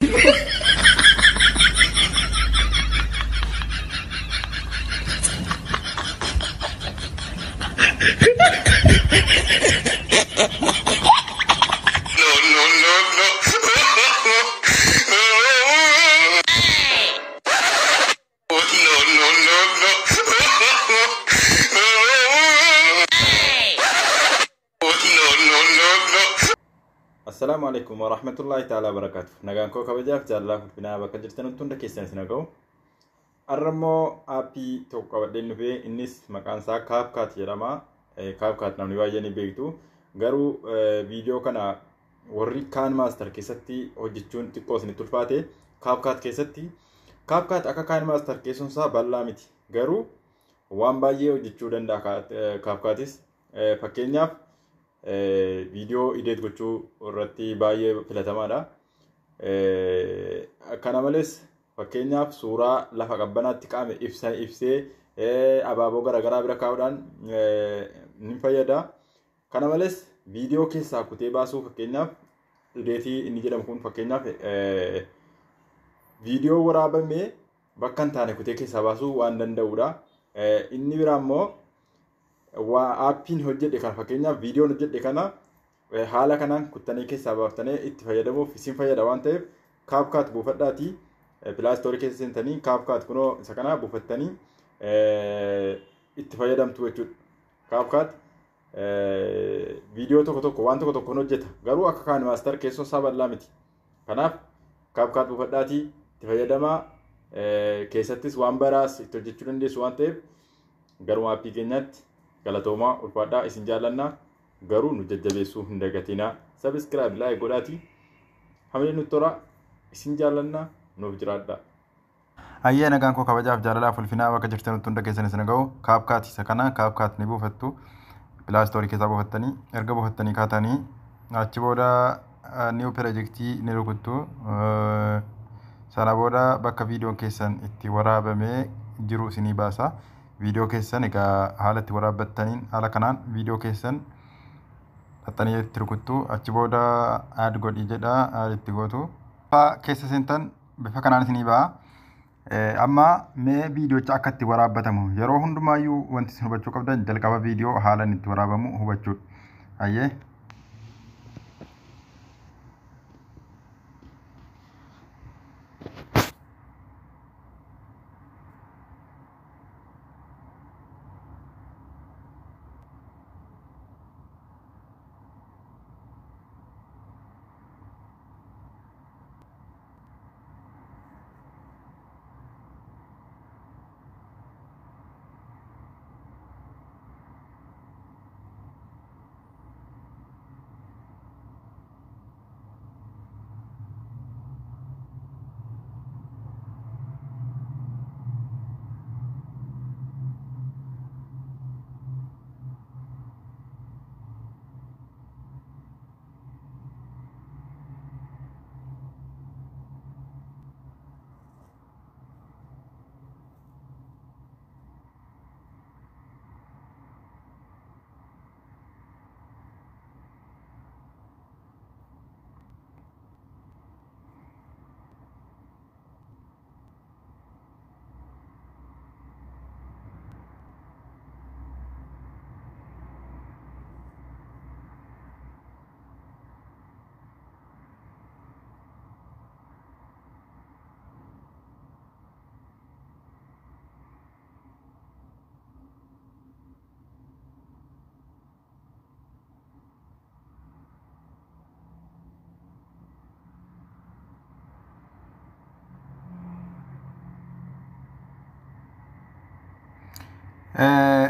No, no, no, no. No, no, no, no. No, no, no, no. Assalaamu alaikum warahmatullahi ta'ala wabarakatuh. Nagaan koo kabajaaf jaalalaaf ulfinaa bakka jirtanitti hunda keessan isin haa ga'u. Har'a immoo aappii tokko qabadheen dhufee, innis maqaan isaa CapCut jedhama. CapCut namni baay'een ni beektu. Garuu viidiyoo kana warri KineMaster keessatti hojjechuun xiqqoo isinitti ulfaate, CapCut keessatti, CapCut akka KineMaster keessoon isaa bal'aa miti. Garuu waan baay'ee hojjechuu danda'a CapCutis. Fakkeenyaaf, viidiyoo edit gochuu irratti baay'ee filatamaadha. Kana malees, fakkeenyaaf, suuraa lafa qabbanaatti qaame ibsa ibsee abaaboo garaagaraa bira kaa'uudhaan ni fayyada. Kana malees, viidiyoo keessaa kutee baasuu, fakkeenyaaf editii inni jedhamu kun, fakkeenyaaf viidiyoo waraabamee bakka hin taane kutee keessaa baasuu waan danda'udha. Inni biraa immoo waa aappiin hojjedhe kana, fakkeenyaaf viidiyoon hojjedhe kana, haala kanaan kuttanii keessaa baaftanii itti fayyadamuuf isin fayyada waan ta'eef, CapCut buufadhaatii Play Store keessa seentanii CapCut kunoo isa kana buufattanii itti fayyadamtu jechuudha. CapCut viidiyoo tokko tokko, waan tokko tokkoon hojjeta, garuu akka KineMaster keessoo isaa bal'aa miti. Kanaaf CapCut buufadhaatii itti fayyadamaa, keessattis waan baraas itti hojjechuu dandeessu waan ta'eef, garuma aappii keenyaatti galatoomaa, ulfaadhaa, isin jaallannaa. Garuu nu jajjabeessuu hin dagatinaa, subscribe, like godhaatii hamilee nutti toraa. Isin jaallannaa, nuuf jiraadhaa. Hayyee, nagaan koo kabajaaf jaalalaaf ulfinaa bakka jirtanitti hunda keessan isin ga'u. CapCut isa kana, CapCut ni buufattu. Play Store keessaa buufattanii, erga buufattanii kaatanii, achi booda new project ni rukuttu. Sana booda bakka viidiyoon keessan itti waraabamee jiru isinii baasa. Viidiyoo keessan egaa haala itti waraabbattaniin, haala kanaan viidiyoo keessan xaxxanii itti rukuttu. Achi booda add godhi jedha, add itti gootu. Keessa seentan bifa kanaan isinii ba'a. Amma mee viidiyoocha akka itti waraabbatamu, yeroo hundumaayyuu wanti isin hubachuu qabdan jalqaba viidiyoo haala inni itti waraabamu hubachuudha. Hayyee.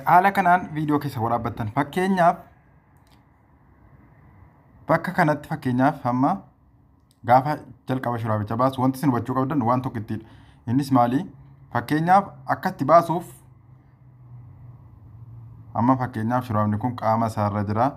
Haala kanaan viidiyoo keessa waraabbattan, fakkeenyaaf bakka kanatti, fakkeenyaaf amma gaafa jalqaba shuraabicha baasu, wanti isin hubachuu qabdan waan tokko ittiidha. Innis maali? Fakkeenyaaf akka itti baasuuf, amma fakkeenyaaf shuraabni kun qaama isaarra jira.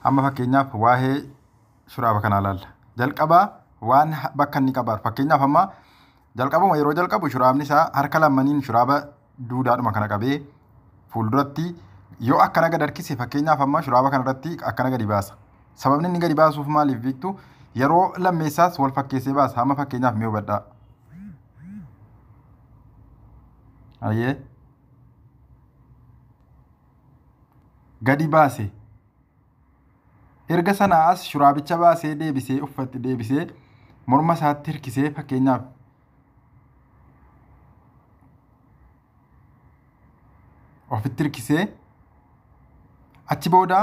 Amma fakkeenyaaf waa'ee shuraaba kanaa ilaalla. Jalqabaa Waan bakka inni qabaatu fakkeenyaaf amma jalqabuma yeroo jalqabu shuraabni isaa harka lamaniin shuraaba duudaadhuma kana qabee fuulduratti yoo akkana gad harkise, fakkeenyaaf amma shuraaba kanarratti akkana gadi baasa. Sababni inni gadi baasuuf maaliif beektu? Yeroo lammeessaas wal fakkeessee baasa. Hamma fakkeenyaaf mee hubadhaa. Ayyee. Gadi baase. Erga sanaa as shuraabicha baasee deebisee uffatti deebisee morma isaatti hirkisee, fakkeenyaaf ofitti hirkisee, achi booda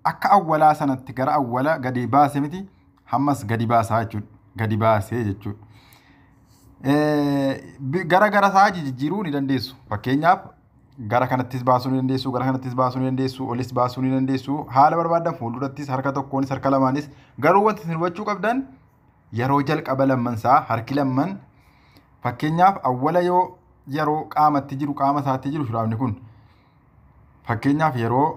akka awwalaa sanatti gara awwala gadi baase miti, hammas gadi baasaa jechuudha. Gadi baasee jechuudha. Gara gara isaa jijjiiruu ni dandeessu. Fakkeenyaaf gara kanattis baasuu ni dandeessu, gara kanattis baasuu ni dandeessu, olis baasuu ni dandeessu. Haala barbaadan fuuldurattis, harka tokkoonis, harka lamaanis. Garuu wanti isin hubachuu qabdan, yeroo jalqaba lammansaa harki lamman, fakkeenyaaf awwala yoo yeroo qaamatti jiru, qaama isaatti jiru shuraabni kun, fakkeenyaaf yeroo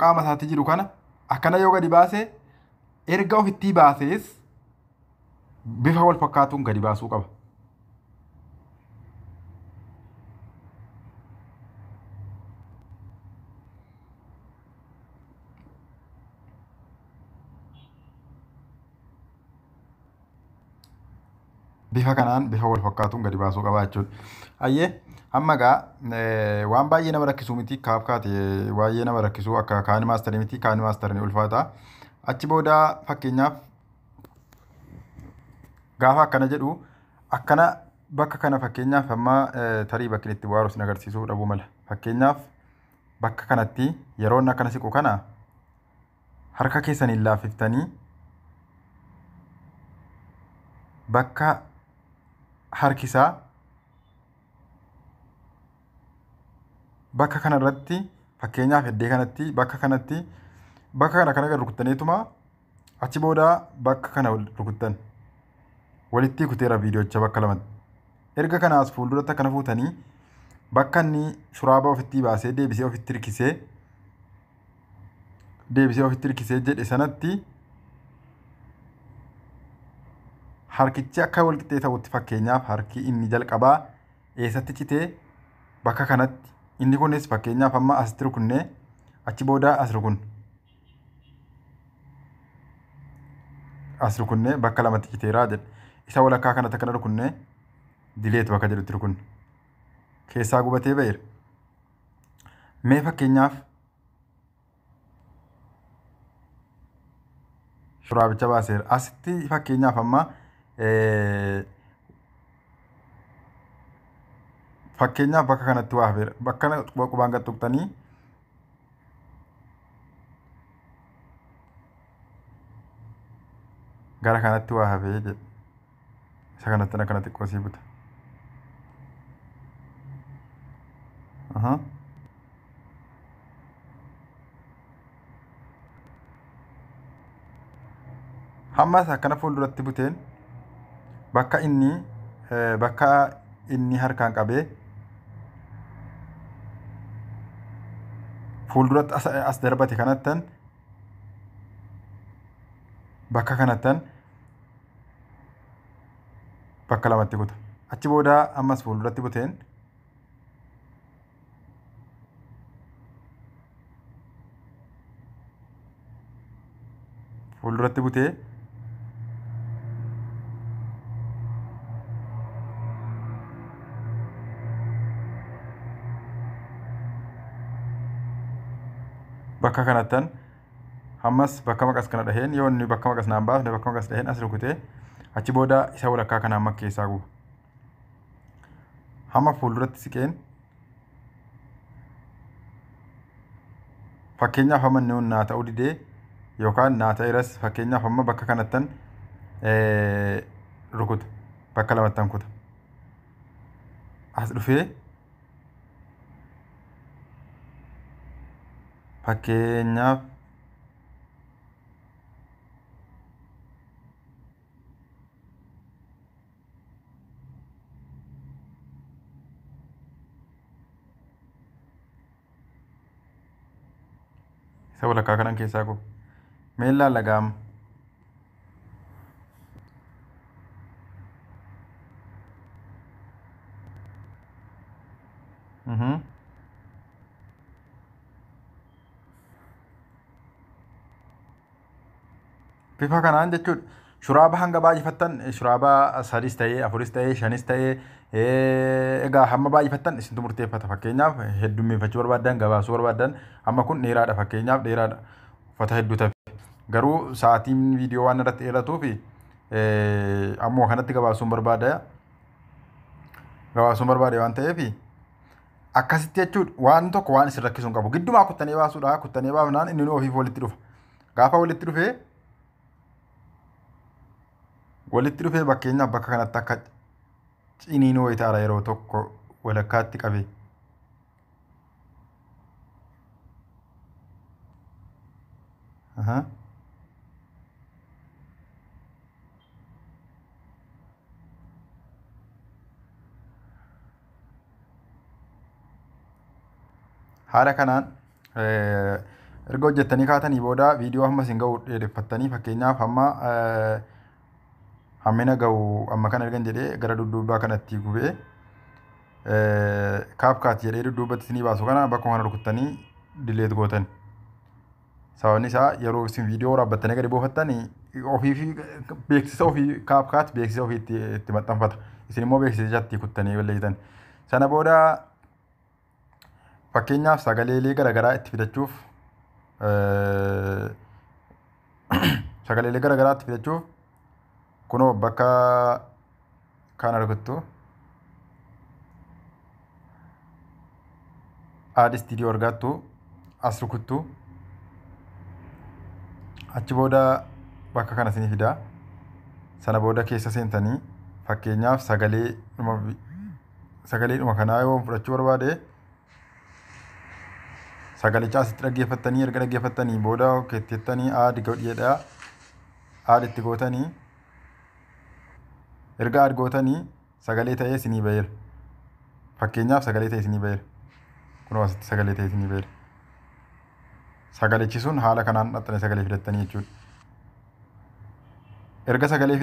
qaama isaatti jiru kana akkana yoo gadi baase, erga ofittii baasees bifa wal fakkaatuun gadi baasuu qaba. Bifa kanaan bifa wal fakkaatuun gadi baasuu qaba jechuudha. Ayyee, amma gaa waan baay'ee nama rakkisuu miti. CapCut baay'ee nama rakkisuu akka KineMasterii miti. KineMasterii ni ulfaata. Achi booda fakkeenyaaf gaafa akkana jedhu, akkana bakka kana, fakkeenyaaf amma tarii bakki itti bu'aaru sin agarsiisuu dhabuu mala. Fakkeenyaaf bakka kanatti yeroo inni akkana siqu kana harka keessaniin laaffiftanii bakka harkisaa bakka kanarratti, fakkeenyaaf iddee kanatti, bakka kanatti, bakka kana kana gad rukuttaniituma achi booda bakka kana rukuttan walitti kuteera viidiyoocha bakka lamatti. Erga kanaas fuulduratti akkana fuutanii bakka inni shuraaba ofitti baasee deebisee ofitti hirkisee, deebisee ofitti hirkisee jedhe sanatti harkichi akka wal qixxee ta'utti, fakkeenyaaf harki inni jalqabaa eessatti citee? Bakka kanatti. Inni kunis fakkeenyaaf amma asitti rukunnee achi booda as rukunne, as rukunnee bakka lamatti citeeraa jedhe. Isa walakkaa kanatti akkana rukunnee delete bakka jedhutti rukunne keessaa gubatee ba'eera. Mee fakkeenyaaf shuraabicha baaseera. Asitti fakkeenyaaf amma fakkeenyaaf bakka kanatti waa hafeera. Bakka kana qubaan gad tuqxanii gara kanatti waa hafee jedhe. Isa kanatti akkana xiqqoo sii buta. Aha. Hammas akkana fuulduratti buteen bakka inni harkaan qabee fuulduratti as darbate kanattan, bakka kanattan bakka lamatti kuta. Achi booda ammas fuulduratti buteen fuulduratti butee bakka kanattan ammas bakka maqas kana dhaheen, yoo inni bakka maqas naan baafne, bakka maqas dhaheen as rukutee achi booda isa walakkaa kana amma keessaa guba. Hamma fuulduratti siqeen, fakkeenyaaf hamma inni naa ta'uu didee yookaan naa ta'eeras, fakkeenyaaf amma bakka kanattan rukuta, bakka lamattan kuta. As dhufee fakkeenyaaf isa walakkaa kanan keessaa guba. Mee ilaalla gaama. Bifa kanaan jechuudha. Shuraaba hanga baay'ifattan, shuraaba 3s ta'ee 4s ta'ee 5s ta'ee, egaa hamma baay'ifattan isintu murteeffata. Fakkeenyaaf heddummeeffachuu barbaaddan, gabaasuu barbaaddan, amma kun dheeraadha, fakkeenyaaf dheeraadha, uffata hedduu tafe. Garuu sa'aatiin viidiyoo waan irratti dheeratuuf ammoo kanatti gabaasuun barbaada. Gabaasuun barbaade waan ta'eef akkasitti jechuudha. Waan tokko waan isin rakkisuu hin qabu. Giddumaa kuttanii baasuudha. Kuttanii baafnaan inni ofiif walitti dhufa. Gaafa walitti dhufee fakkeenyaaf bakka kanatti akka ciniinuu wayii ta'aara yeroo tokko walakkaatti qabe. Haala kanaan erga hojjettanii kaatanii booda viidiyoo hamma isin ga'u dheereffattanii, fakkeenyaaf hamma hammina ga'u amma kana ergan jedhee gara dudduubaa kanatti gubee CapCut jedhee dudduubatti isinii baasu kana bakkuma kana rukuttanii delete gootan. Sababni isaa yeroo isin viidiyoo waraabbattanii gadi buufattan ofii fi beeksisa ofii CapCut beeksisa ofii itti maxxanfata. Isin immoo beeksisa itti kuttanii balleessitan. Sana booda fakkeenyaaf sagaleelee garaagaraa itti fidachuuf, sagaleelee garaagaraa itti fidachuuf kunoo bakka kana rukuttu, add studio argattu, as rukuttu. Achi booda bakka kana isinii fida. Sana booda keessa seentanii fakkeenyaaf sagalee sagaleedhuma kanaa yoo fudhachuu barbaade sagalicha asitti dhaggeeffattanii, erga dhaggeeffattanii booda kettettanii add godheedha, add itti gootanii, erga add gootanii sagalee ta'ee isinii baheera. Fakkeenyaaf sagalee ta'ee isinii baheera. Kunoo asitti sagalee ta'ee isinii baheera. Sagalichi sun haala kanaan dhaxxanii sagalee fidattanii jechuudha. Erga sagalee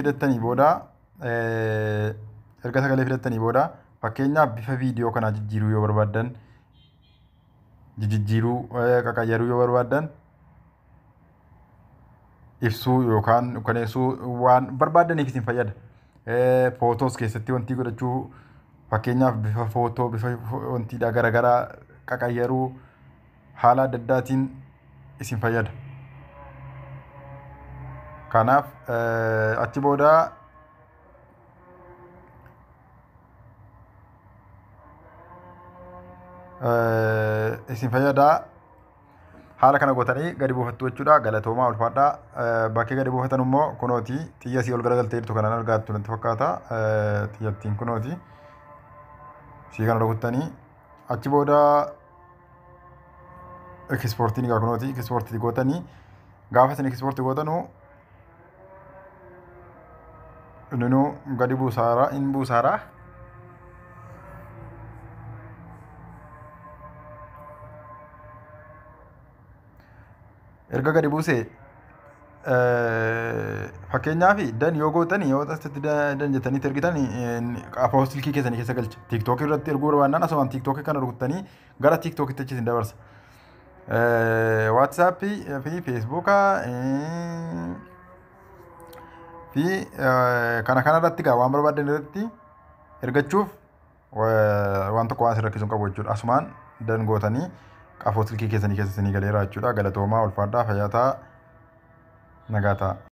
fidattanii booda fakkeenyaaf bifa viidiyoo kanaa jijjiiruu yoo barbaaddan, jijjiiruu qaqayyaruu yoo barbaaddan, ibsuu yookaan dukkaneessuu waan barbaaddaniif isin fayyada. Footoos keessatti wanti godhachuu, fakkeenyaaf bifa footoo, bifa wantiidha garaagaraa qaqayyaruu haala adda addaatiin isin fayyada. Kanaaf achi booda isin fayyada. Haala kana gootanii gadi buufattu jechuudha. Galatoomaa, ulfaadhaa. Bakkee gadi buufatan immoo kunooti xiyya sii ol garagaltee jirtu kanaan argattu natti fakkaata. Xiyyattiin kunooti. Sii kana rukuttanii achi booda exportiin egaa kunooti exportii gootanii, gaafa isin exportii gootanu inni gadi buusaara, in buusaara. Erga gadi buusee fakkeenyaaf done yoo gootani, yoo asitti done jettanii ergitan, afoo silkii keessanii keessa galcha. TikTokii irratti erguu barbaannaan asumaan TikTokii kana rukuttanii gara TikTokitti achi isin dabarsa. WhatsAppii fi Facebooka fi kana kana irratti gaa waan barbaadan irratti ergachuuf waan tokko waan isin rakkisuu hin qabu jechuudha. Asumaan done gootanii qafoo silkii keessanii keessa isinii galeera jechuudha. Galatoomaa, ulfaadhaa, fayyaa ta'aa, nagaa ta'aa.